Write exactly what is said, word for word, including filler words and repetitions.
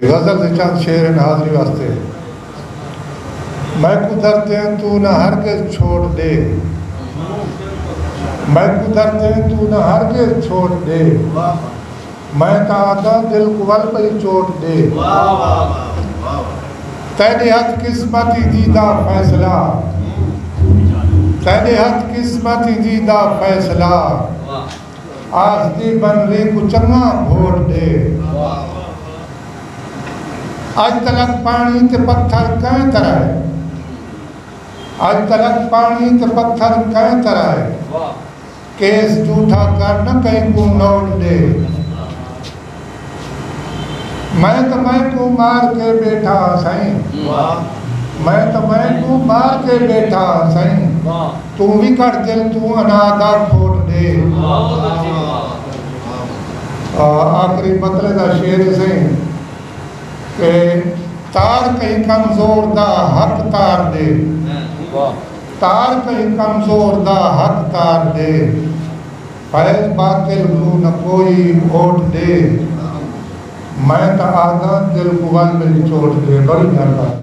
غزل دے چند شعر ہن حاضری واسطے۔ میکوں دردیں توں نہ ہرگز چھوٹ ݙے، میکوں دردیں توں نہ ہرگز چھوٹ ݙے، میں تاں آہداں دل کوں ول پئی چوٹ ݙے۔ تیݙے ہتھ قسمت ایندی دا فیصلہ، تیݙے ہتھ قسمت ایندی دا فیصلہ، آسدی بنری کوں چنگا بھوٹ ݙے۔ اڄ تلک پاݨی تے پتھر کئیں ترائے، اڄ تلک پاݨی تے پتھر کئیں ترائے، کیس جھوٹا کر نہ کہیں کوں نوٹ ݙے۔ میں تاں میکوں مار کے ٻیٹھا ہاں سائیں، میں تاں میکوں مار کے ٻیٹھا ہاں سائیں، توں وی کڈھ دل توں انا دا کھوٹ ݙے۔ آ، آخری مطلع دا شعر ہے سائیں کہ تار کہیں کمزور دا حق تار ݙے، تار کہیں کمزور دا حق تار ݙے، فیض باطل کوں نہ کوئی اوٹ ݙے، میں تاں آہداں دل کوں ول میݙی چوٹ ݙے۔ بڑی مہربانی۔